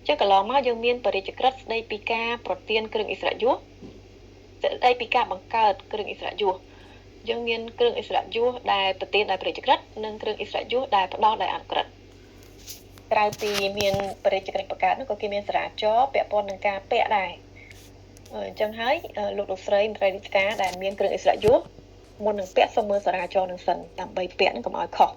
ចឹងកន្លងមកយើងមានបរិយាក្រិតស្ដីពីការប្រទានគ្រឿងអិសរាជយុសស្ដីពីការបង្កើតគ្រឿងអិសរាជយុសយើងមានគ្រឿងអិសរាជយុសដែលប្រទានដោយបរិយាក្រិតនិងគ្រឿងអិសរាជយុសដែលផ្ដល់ដោយអនុក្រឹត្យក្រៅពីមានបរិយាក្រិតបង្កើតនោះក៏គេមានសារាចរពាក់ព័ន្ធនឹងការពាក់ដែរអញ្ចឹងហើយលោកលោកស្រីមន្ត្រីរាជការដែលមានគ្រឿងអិសរាជយុសមុននឹងពាក់សូមមើលសារាចរនឹងសិនដើម្បីពាក់នឹងកុំឲ្យខុស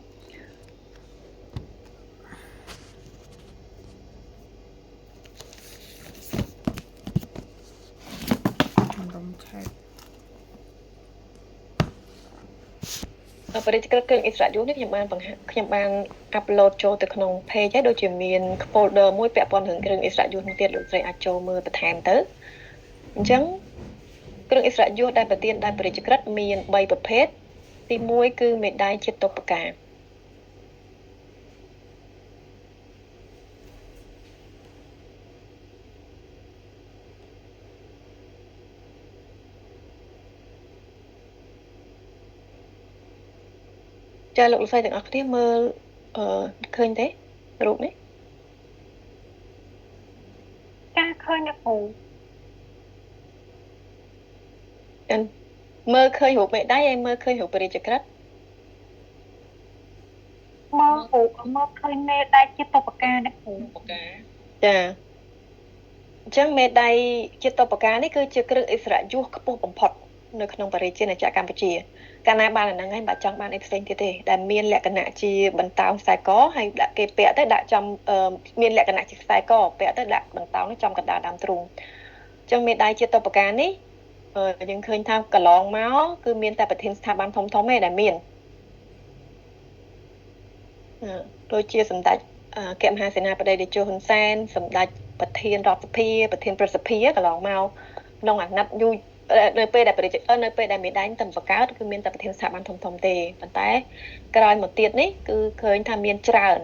ជំរំខេត្ត បរិយាក្រិតគ្រឿងអិសរាជយុសនេះខ្ញុំបានបង្ហាខ្ញុំបានអាប់ឡូតចូលទៅក្នុង page ហើយដូចជាមាន folder មួយពាក់ព័ន្ធនឹងគ្រឿងអិសរាជយុសនេះទៀតលោកស្រីអាចចូលមើលបន្ថែមទៅអញ្ចឹងគ្រឿងអិសរាជយុសដែលប្រទានដោយបរិយាក្រិតមាន3ប្រភេទទី1គឺមេដាយជាតិតុបការចាលោកលោកស្រីទាំងអស់គ្នាមើលអឺឃើញទេរូបនេះ ចាឃើញអ្នកគ្រូ អិនមើលឃើញរូបមេដៃហើយមើលឃើញរូបរាជក្រឹត្យ មើលគ្រូមើលឃើញមេដៃជាតុបការអ្នកគ្រូ បកា ចាអញ្ចឹងមេដៃជាតបការនេះគឺជាគ្រឿងអិសរាជយុសខ្ពស់បំផុតនៅក្នុងបរិជាណាចក្រកម្ពុជាកាលណាបានអាហ្នឹងហើយមិនបាច់ចង់បានអីផ្សេងទៀតទេដែលមានលក្ខណៈជាបន្តោងខ្សែកហើយដាក់គេពាក់ទៅដាក់ចំមានលក្ខណៈជាខ្សែកពាក់ទៅដាក់បន្តោងនេះចំកណ្ដាលដើមទ្រូងអញ្ចឹងមេដៃជាតបការនេះយើងឃើញថាកន្លងមកគឺមានតែប្រធានស្ថាប័នធំៗទេដែលមានដូចជាសម្ដេចអគ្គមហាសេនាបតីតេជោហ៊ុនសែនសម្ដេចប្រធានរដ្ឋសភាប្រធានព្រឹទ្ធសភាកន្លងមកក្នុងអាណត្តិយូរនៅពេលដែលនៅពេលដែលមេដាញតំបង្កើតគឺមានតែប្រធានស្ថាប័នធំៗទេប៉ុន្តែក្រោយមកទៀតនេះគឺឃើញថាមានច្រើន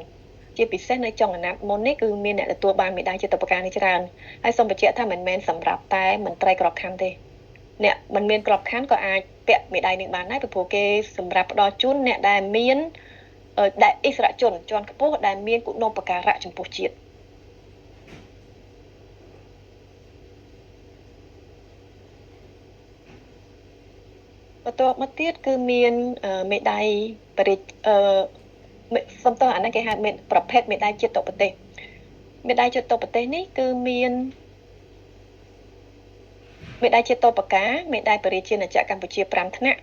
ជាពិសេសនៅចុងអាណត្តិមុននេះគឺមានអ្នកទទួលបានមេដាយជាតបការនេះច្រើនហើយសូមបញ្ជាក់ថាមិនមែនសម្រាប់តែមន្ត្រីក្របខ័ណ្ឌទេអ្នកមិនមានក្របខ័ណ្ឌក៏អាចពាក់មេដាយនេះបានដែរពីព្រោះគេសម្រាប់ផ្ដល់ជូនអ្នកដែលមានដែលអិសរាជជនជាន់ខ្ពស់ដែលមានគុណូបការៈចំពោះជាតិបន្ទាប់មកទៀតគឺមានមេដាយបរិសំទោសអានេះគេហៅមេប្រភេទមេដាយជាតិប្រទេសមេដាយជាតិប្រទេសនេះគឺមានមេដាយជាតិបកាមេដាយបរិជាណាចក្រកម្ពុជា5ថ្នាក់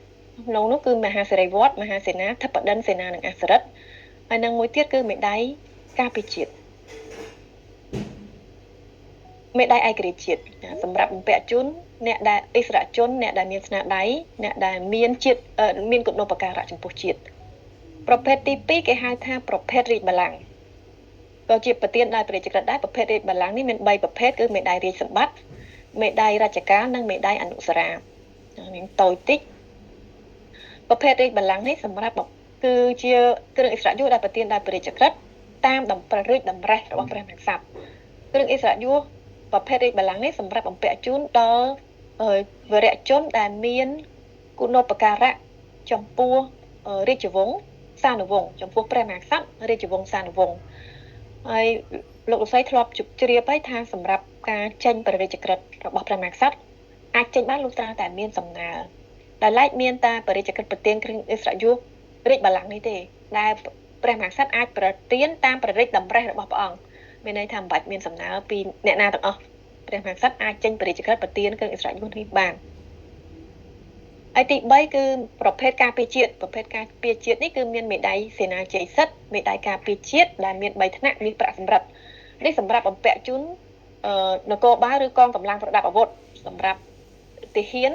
ក្នុងនោះគឺមហាសិរីវត្តមហាសេនាធិបតីសេនានិងអសរិទ្ធហើយនឹងមួយទៀតគឺមេដាយការពារជាតិមេដាយឯករាជ្យជាតិសម្រាប់បំពាក់ជូនអ្នកដែលអិសរាជជនអ្នកដែលមានស្នាដៃអ្នកដែលមានជាតិមានគុណូបការៈចំពោះជាតិប្រភេទទី2គេហៅថាប្រភេទរាជបល្ល័ង្កក៏ជាប្រទានដោយព្រះរាជក្រឹត្យដែរប្រភេទរាជបល្ល័ង្កនេះមាន3ប្រភេទគឺមេដាយរាជសម្បត្តិមេដាយរជ្ជកាលនិងមេដាយអនុស្រានាងតូចតិចប្រភេទរាជបល្ល័ង្កនេះសម្រាប់គឺជាគ្រឿងអិសរាជយុសដែលប្រទានដោយព្រះរាជក្រឹត្យតាមព្រះរាជតម្រិះរបស់ព្រះមហាក្សត្រគ្រឿងអិសរាជយុសប្រភេទរាជបល្ល័ង្កនេះសម្រាប់បំពាក់ជូនដល់វរៈជនដែលមានគុណូបការៈចំពោះរាជវង្សសានុវង្សចំពោះព្រះមហាក្សត្ររាជវង្សសានុវង្សហើយលោកលោកស្រីធ្លាប់ជ្រាបហើយថាសម្រាប់ការចេញព្រះរាជក្រឹត្យរបស់ព្រះមហាក្សត្រអាចចេញបានលុះត្រាតែមានសំណើដោយឡែកមានតែព្រះរាជក្រឹត្យប្រទានគ្រឿងអិសរាជយុសរាជបល្ល័ង្កនេះទេដែលព្រះមហាក្សត្រអាចប្រទានតាមព្រះរាជតម្រិះរបស់ព្រះអង្គមានន័យថាមិនបាច់មានសំណើពីអ្នកណាទាំងអស់ព្រះមហាក្សត្រអាចចេញព្រះរាជក្រឹត្យប្រទានគ្រឿងអិសរាជយុសនេះបានហើយទី3គឺប្រភេទការពារជាតិប្រភេទការពារជាតិនេះគឺមានមេដាយសេនាជ័យសិទ្ធមេដាយការពារជាតិដែលមាន3ថ្នាក់មានប្រាក់សម្រាប់នេះសម្រាប់បំពាក់ជូននគរបាលឬកងកម្លាំងប្រដាប់អាវុធសម្រាប់ទាហាន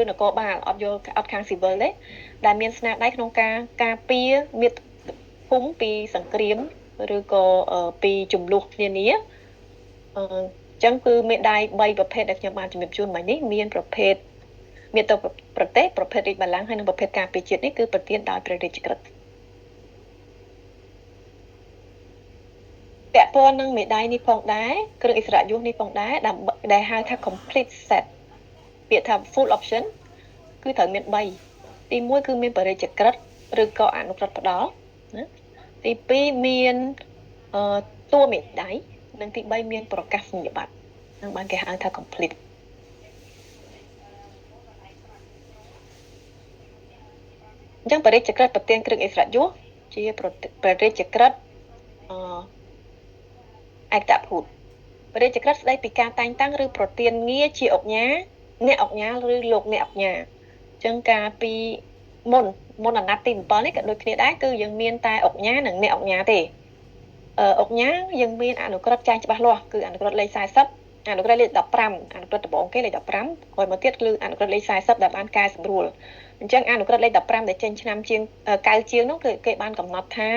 ឬនគរបាលអត់យល់អត់ខាងស៊ីវិលទេដែលមានស្នាដៃក្នុងការការពារមាតុភូមិពីសង្គ្រាមឬក៏ពីចំនួននានាអញ្ចឹងគឺមេដាយ3ប្រភេទដែលខ្ញុំបានជំរាបជូនមិញនេះមានប្រភេទមាតុប្រទេសប្រភេទរាជបល្ល័ង្កហើយនិងប្រភេទការពារជាតិនេះគឺប្រទានដោយព្រះរាជក្រឹត្យពាក់ព័ន្ធនឹងមេដាយនេះផងដែរគ្រឿងអិសរាជយុសនេះផងដែរដែលហៅថា complete set ពាក្យថា full option គឺត្រូវមាន3ទី1គឺមានព្រះរាជក្រឹត្យឬក៏អនុក្រឹត្យផ្ដល់ណាទី2មានតួមេដាយ និងទី3មានប្រកាសនីយបត្រនឹងបានគេហៅថា complete អញ្ចឹងព្រះរាជក្រឹត្យប្រទានគ្រឿងអិសរាជយសជាព្រះរាជក្រឹត្យឯកតភូតព្រះរាជក្រឹត្យស្ដីពីការតែងតាំងឬប្រទានងារជាឧកញ៉ាអ្នកឧកញ៉ាឬលោកអ្នកឧកញ៉ាអញ្ចឹងកាលពីមុនអាណត្តិទី7នេះក៏ដូចគ្នាដែរគឺយើងមានតែឧកញ៉ានិងអ្នកឧកញ៉ាទេឧកញ៉ាយើងមានអនុក្រឹត្យចែងច្បាស់លាស់គឺអនុក្រឹត្យលេខ40អនុក្រឹត្យលេខ15អនុក្រឹត្យដំបូងគេលេខ15ក្រោយមកទៀតគឺអនុក្រឹត្យលេខ40ដែលបានកែសម្រួលអញ្ចឹងអនុក្រឹត្យលេខ15ដែលចេញឆ្នាំជាង9ជាងនោះគឺគេបានកំណត់ថា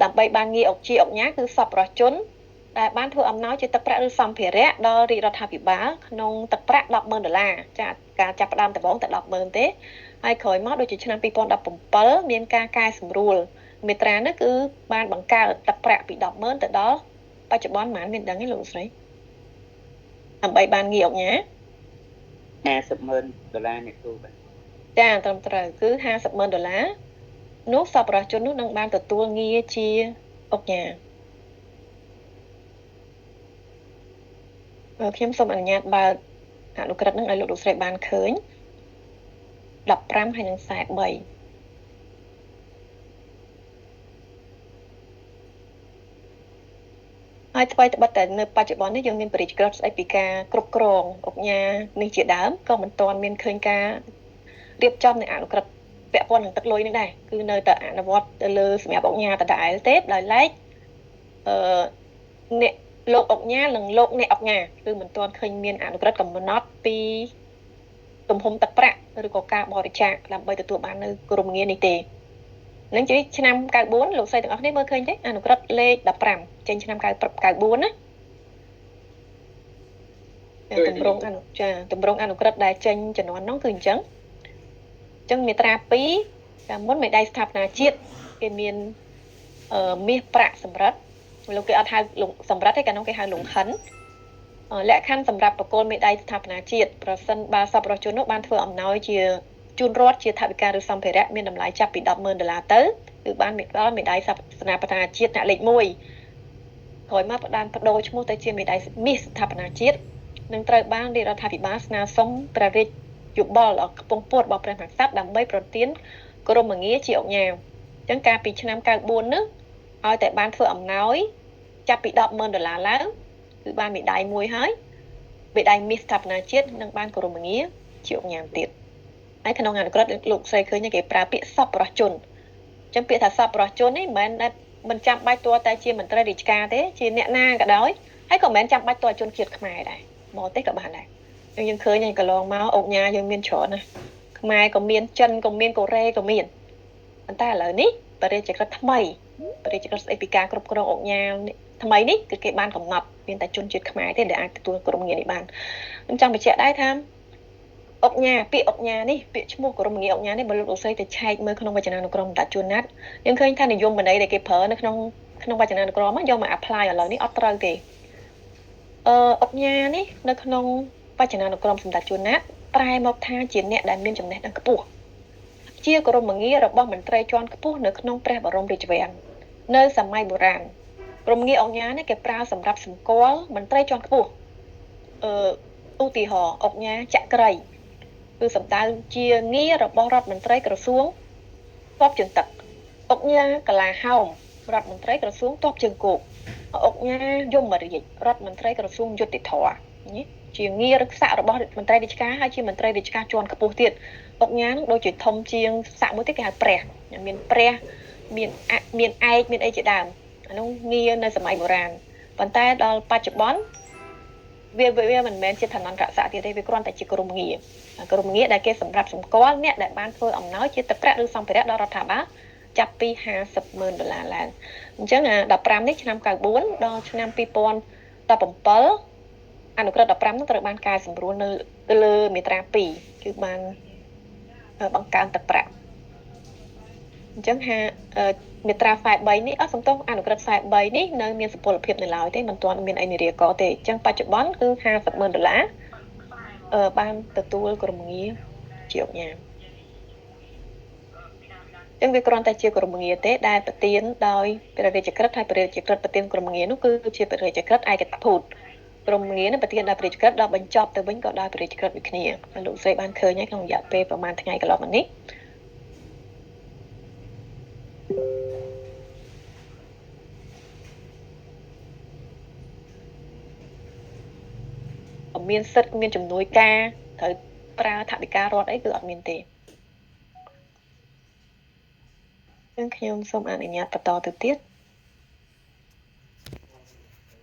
ដើម្បីបានងារអុកជាឧកញ៉ាគឺសប្បុរសជនដែលបានធ្វើអំណោយជាទឹកប្រាក់ឬសម្ភារៈដល់រាជរដ្ឋាភិបាលក្នុងទឹកប្រាក់ 100000 ដុល្លារចាការចាប់ផ្ដើមដំបូងតែ 100000 ទេហើយក្រោយមកដូចជាឆ្នាំ2017មានការកែសម្រួលមាត្រានេះគឺបានបង្កើតទឹកប្រាក់ពី 100000 ទៅដល់បច្ចុប្បន្នប៉ុន្មានមានដឹងទេលោកស្រីដើម្បីបានងារឧកញ៉ា 500,000 ដុល្លារអ្នកគ្រូបាទចាត្រឹមត្រូវគឺ 500,000 ដុល្លារនោះសប្បុរសជននោះនឹងបានទទួលងារជាឧកញ៉ាខ្ញុំសូមអនុញ្ញាតបើកអនុក្រឹត្យនឹងឲ្យលោកស្រីបានឃើញ15ហើយនិង43ហើយថ្មីត្បិតតែនៅបច្ចុប្បន្ននេះយើងមានព្រះរាជក្រឹត្យស្ដីពីការគ្រប់គ្រងឧកញ៉ានេះជាដើមក៏មិនទាន់មានឃើញការរៀបចំនៃអនុក្រឹត្យពាក់ព័ន្ធនឹងទឹកលុយនេះដែរគឺនៅតែអនុវត្តទៅលើសម្រាប់ឧកញ៉ាដដែលទេដោយឡែកអ្នកលោកឧកញ៉ានិងលោកអ្នកឧកញ៉ាគឺមិនទាន់ឃើញមានអនុក្រឹត្យកំណត់ពីទំហំទឹកប្រាក់ឬក៏ការបរិច្ចាគដើម្បីទទួលបាននៅគោរមងារនេះទេនឹងជាឆ្នាំ94លោកស្រីទាំងអស់គ្នាមើលឃើញទេអនុក្រឹត្យលេខ15ចេញឆ្នាំ94ណាទម្រង់អនុចាទម្រង់អនុក្រឹត្យដែលចេញជំនាន់នោះគឺអញ្ចឹងមាត្រា2កាលមុនមេដៃស្ថាបនាជាតិគេមានមាសប្រាក់សម្រិតលោកគេអត់ហៅសម្រិតទេកាលនោះគេហៅលង្ហិនលក្ខខណ្ឌសម្រាប់ប្រគល់មេដៃស្ថាបនាជាតិប្រសិនបើសប្បុរសជននោះបានធ្វើអំណោយជាជូនរដ្ឋជាថវិកាឬសម្ភារៈមានតម្លៃចាប់ពី 100000 ដុល្លារទៅគឺបានដល់មេដៃស្ថាបនាជាតិថ្នាក់លេខ1ក្រោយមកផ្ដានបដូរឈ្មោះទៅជាមេដៃមាសស្ថាបនាជាតិនឹងត្រូវបានរាជរដ្ឋាភិបាលស្នើសុំព្រះរាជយោបល់ខ្ពង់ពោះរបស់ព្រះមហាក្សត្រដើម្បីប្រទានគោរមងារជាឧកញ៉ាអញ្ចឹងកាលពីឆ្នាំ94នោះឲ្យតែបានធ្វើអំណោយចាប់ពី 100000 ដុល្លារឡើងគឺបានមេដៃមួយហើយមេដៃមាសស្ថាបនាជាតិនឹងបានគោរមងារជាឧកញ៉ាទៀតហើយក្នុងអនុក្រឹត្យលោកស្រីឃើញគេប្រើពាក្យសប្បុរសជនអញ្ចឹងពាក្យថាសប្បុរសជននេះមិនមែនមិនចាំបាច់ទាល់តែជាមន្ត្រីរាជការទេជាអ្នកណាក៏ដោយហើយក៏មិនមែនចាំបាច់ទាល់ជនជាតិខ្មែរដែរបរទេសក៏បានដែរយើងឃើញហើយកន្លងមកឧកញ៉ាយើងមានច្រើនណាស់ខ្មែរក៏មានចិនក៏មានកូរ៉េក៏មានប៉ុន្តែឥឡូវនេះព្រះរាជក្រឹត្យថ្មីព្រះរាជក្រឹត្យស្ដីពីការគ្រប់គ្រងឧកញ៉ាថ្មីនេះគឺគេបានកំណត់មានតែជនជាតិខ្មែរទេដែលអាចទទួលគោរមងារនេះបានខ្ញុំចង់បញ្ជាក់ដែរថាឧកញ៉ាពាក្យឧកញ៉ានេះពាក្យឈ្មោះគោរមងារឧកញ៉ានេះបើលោកស្រីទៅឆែកមើលក្នុងវចនានុក្រមតាជួនណាត់យើងឃើញថានិយមន័យដែលគេប្រើនៅក្នុងវចនានុក្រមយកមក apply ឥឡូវនេះអត់ត្រូវទេឧកញ៉ានេះនៅក្នុងវចនានុក្រមសម្ដេចជួនណាតប្រែមកថាជាអ្នកដែលមានចំណេះដឹងខ្ពស់ជាគោរមងាររបស់មន្ត្រីជាន់ខ្ពស់នៅក្នុងព្រះបរមរាជវាំងនៅសម័យបុរាណគោរមងារឧកញ៉ានេះគេប្រើសម្រាប់សម្គាល់មន្ត្រីជាន់ខ្ពស់ឧទាហរណ៍ឧកញ៉ាចក្រីគឺសម្ដៅជាងាររបស់រដ្ឋមន្ត្រីក្រសួងទ័ពជើងទឹកឧកញ៉ាកលាហោមរដ្ឋមន្ត្រីក្រសួងទ័ពជើងគោកឧកញ៉ាយមរាជរដ្ឋមន្ត្រីក្រសួងយុត្តិធម៌នេះជាងារឬស័ក្តិរបស់មន្ត្រីរាជការហើយជាមន្ត្រីរាជការជាន់ខ្ពស់ទៀតឧកញ៉ានឹងដូចជាធំជាងស័ក្តិមួយទៀតគេហៅព្រះមានព្រះមានមានឯកមានអីជាដើមអានោះងារនៅសម័យបុរាណប៉ុន្តែដល់បច្ចុប្បន្នវាមិនមែនជាឋានន្តរស័ក្តិទៀតទេវាគ្រាន់តែជាក្រុមងារក្រុមងារដែលគេសម្រាប់សម្គាល់អ្នកដែលបានធ្វើអំណោយជាទឹកប្រាក់ឬសម្ភារៈដល់រដ្ឋាភិបាលចាប់ពី 500,000 ដុល្លារឡើងអញ្ចឹង15នេះឆ្នាំ94ដល់ឆ្នាំ2017អនុក្រឹត្យ15នោះត្រូវបានកែសម្រួលនៅទៅលើមាត្រា2គឺបានបង្កើនទឹកប្រាក់អញ្ចឹងមាត្រា43នេះអត់សំទោសអនុក្រឹត្យ43នេះនៅមានសុពលភាពនៅឡើយទេមិនទាន់មានអីនិរាករណ៍ទេអញ្ចឹងបច្ចុប្បន្នគឺ 500,000 ដុល្លារបានទទួលគោរមងារជាឧកញ៉ា ចឹងវាគ្រាន់តែជាក្រុមងារទេ ដែលប្រទានដោយព្រះរាជក្រឹត្យ ហើយព្រះរាជក្រឹត្យប្រទានក្រុមងារនោះគឺជាព្រះរាជក្រឹត្យឯកភូត ក្រុមងារនឹងប្រទានដោយព្រះរាជក្រឹត្យ ដល់បញ្ចប់ទៅវិញក៏ដោយព្រះរាជក្រឹត្យដូចគ្នា។ លោកស្រីបានឃើញហើយក្នុងរយៈពេលប្រហែលថ្ងៃកន្លងមកនេះ មានសិទ្ធិមានជំនួយការត្រូវប្រើថវិការដ្ឋអីគឺអត់មានទេ។ ចឹងខ្ញុំសូមអនុញ្ញាតបន្តទៅទៀត។